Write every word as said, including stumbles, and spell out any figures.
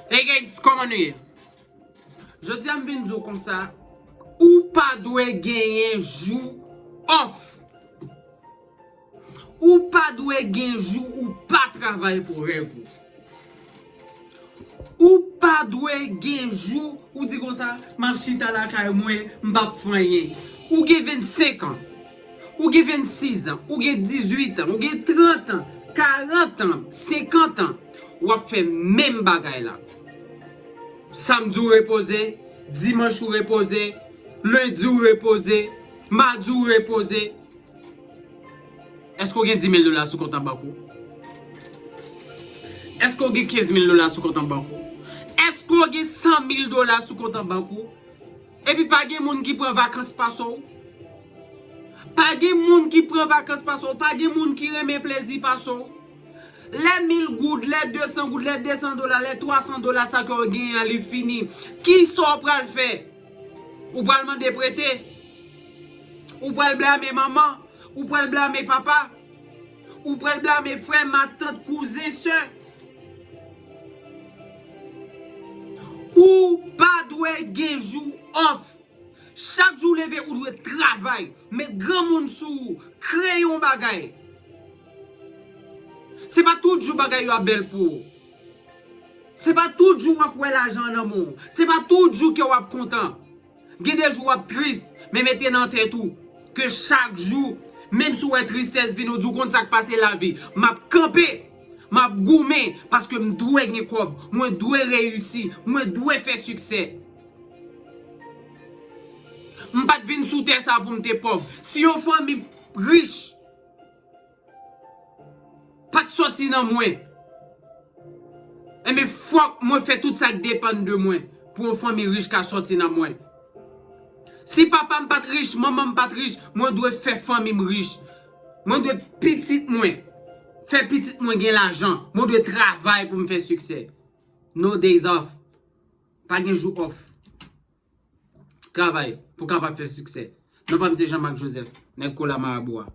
Hey guys, kòman nou ye? Jodi a m vin di w konsa, ou pa dwe genyen jou off. Ou pa dwe gen jou ou pa travay pou rèv ou. Ou pa dwe gen jou ou di konsa, m ap chita lakay mwen, m p ap fè anyen. Ou gen vennsenk an, ou gen vennsis an, ou gen dizuit an, ou gen trant an, karant an, senkant an, w ap fè menm bagay la. Samdi w repoze, dimanch ou repoze, lendi w repoze, madi w repoze. Èske w gen dis mil dola sou kont an bank ou? Èske w gen kenz mil dola sou kont an bank ou? Èske w gen san mil dola sou kont an bank ou? Epi pa gen moun ki pran vakans pase w. Pa gen moun ki pran vakans pase w. Pa gen moun ki renmen plezi pase w. Lè mil goud, lè desan goud, lè desan dola, lè twasan dola sa ke w genyen an, li fini. Kisa w pral fè? Ou pral mande prete? Ou pral blame manman? Ou pral blame papa? Ou pral blame frè, matant, kouzen, sè? Ou pa dwe gen jou off. Chak jou w leve, ou dwe travay. Met granmoun sou ou. Kreye yon bagay. Se pa tout jou bagay yo ap bèl pou ou. Se pa tout jou w ap wè lajan nan men w. Se pa tout jou ke w ap kontan. Gen de jou w ap tris, men mete nan tèt ou ke chak jou, menm si w wè tristès vini, ou di w konn sa k pase lavi. M ap kanpe, m ap goumen, paske m dwe gen kòb, mwen dwe reyisi, mwen dwe fè siksè. M pa t vin sou tè sa pou m te pòv. Si yon fanmi rich pa t sòti nan mwen, enben fòk mwen fè tout sa k depann de mwen pou yon fanmi rich ka sòti nan mwen. Si papa m pa t rich, manman m pa t rich, mwen dwe fè fanmi m rich. Mwen dwe pitit mwen, fè pitit mwen gen lajan. Mwen dwe travay pou m fè siksè. No days off. Pa gen jou off. Travay pou kapab fè siksè. Non pa m se Jean Marc Joseph, nèg kola marabou a.